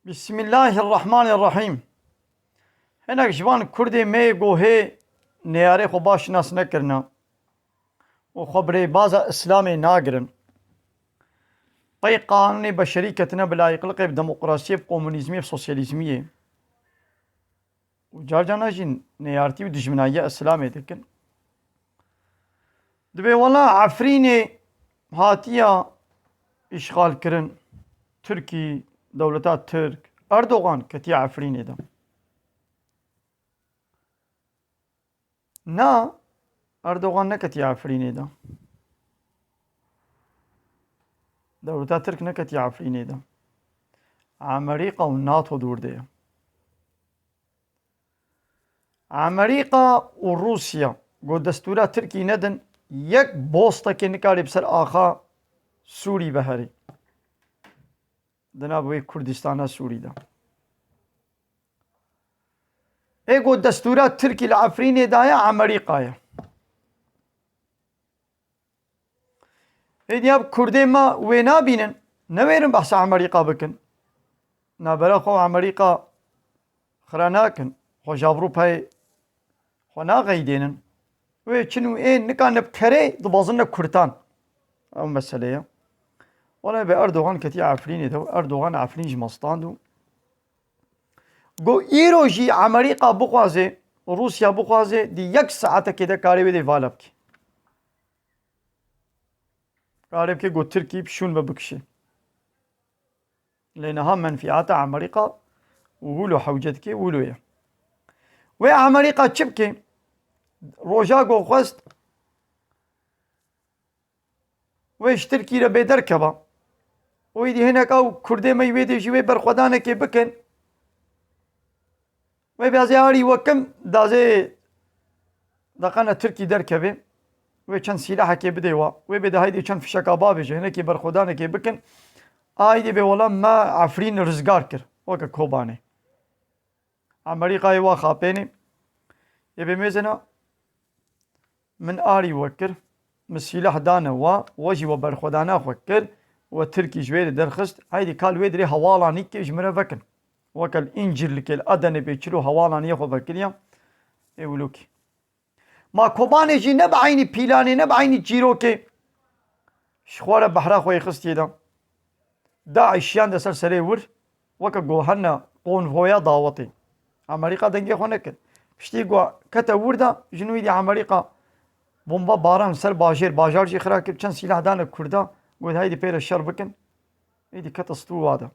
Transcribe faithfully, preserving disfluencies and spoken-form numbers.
Bismillahirrahmanirrahîm. Hinek ji van Kurdê me yê gohê neyarê xwe baş nas nekirine û xwe bi rêbaza Îslamê nagirin. Pey qanûnê beşerî ketine bi layîqliqê, bi demokrasiyê, bi komunîzmiyê, bi sosyalîzmiyê. Û car carna jî neyartî û dijminayiya Îslamê dikin. Dibê wela Efrînê hatiya îşxalkirin. Tirkî, dewleta Tirk, Erdogan ketiye Efrînê de. Na, Erdogan neketiye Efrînê de. Dewleta Tirk neketiye Efrînê de. Amerîka û NATO dûr de ye. Amerîka û Rûsya ku destûra Tirkî nedin, yek bostekê nikarê bi ser axa Sûrî biherî. Di nav wê Kurdistana Sûrî de. Ê ku destûra Tirkî li Efrînê daye, Amerîka ye. Êdî ev Kurdê me wê nabînin, newêrin behsa Amerîka bikin. Navbera xwe û Amerîka xira nakin. Xwe ji Ewropayê xwe naxeydênin. Wê çin û ên nika ne bi kerê dibazin ne Kurdan. Ew mesele ye. Wele be Erdogan ketiye Efrînê de û Erdogan Efrîn ji me stand û got, îro jî Amerîka bixwaze, Rûsya bixwaze, di yek saetekê de karê wê dê vala bike. Karê bike got Tirkî bi şûn ve bikişe. Lê niha menfîata Amerîka û wilo hewce dike, wilo ye. Wê Amerîka çi bike? Roja ku xwest wê ji Tirkî re bê derkeva. Û êdî hinek ew Kurdê me yî wê dê jî wê berxwedanekê bikin. Wê bê ez ê arî wekim, dazê deqene Tirkî derkeve. Wê çend sîlahekê bidê wa. Wê bê de haydê çend fişeka bavêje, hinekî berxwedanekê bikin. Aydê bê wela me Efrîn rizgar kir. Weke Kobanê. Amerîkayê wa xapênê. Ê bê mêzena min arî we kir. Min sîlah dane wa. We jî we berxwedana xwe kir. We Tirkî ji wê re derxist. Haydî kal wê dirê hewalanî ke ji min re vekin. Weke li Încîrlikê, li Edenê bê çilo hewalaniyê xwe vekiriya. Ê wilo kî. Ma Kobanê jî ne bi eynî pîlanê, ne bi eynî çîrokê ji xwe re behra xwe yê xistiye de. DAIŞiyan de ser serê wir weke gohene konvoya dawetê. Amerîka dengê xwe nekir. Piştî ku kete wir de, ji nû êdî Amerîka bomba baran ser bajêr, bajar jî xira kir, çend sîlah dane Kurda, got, "Heydî pê re şer bikin." Êdî kete stû wa de.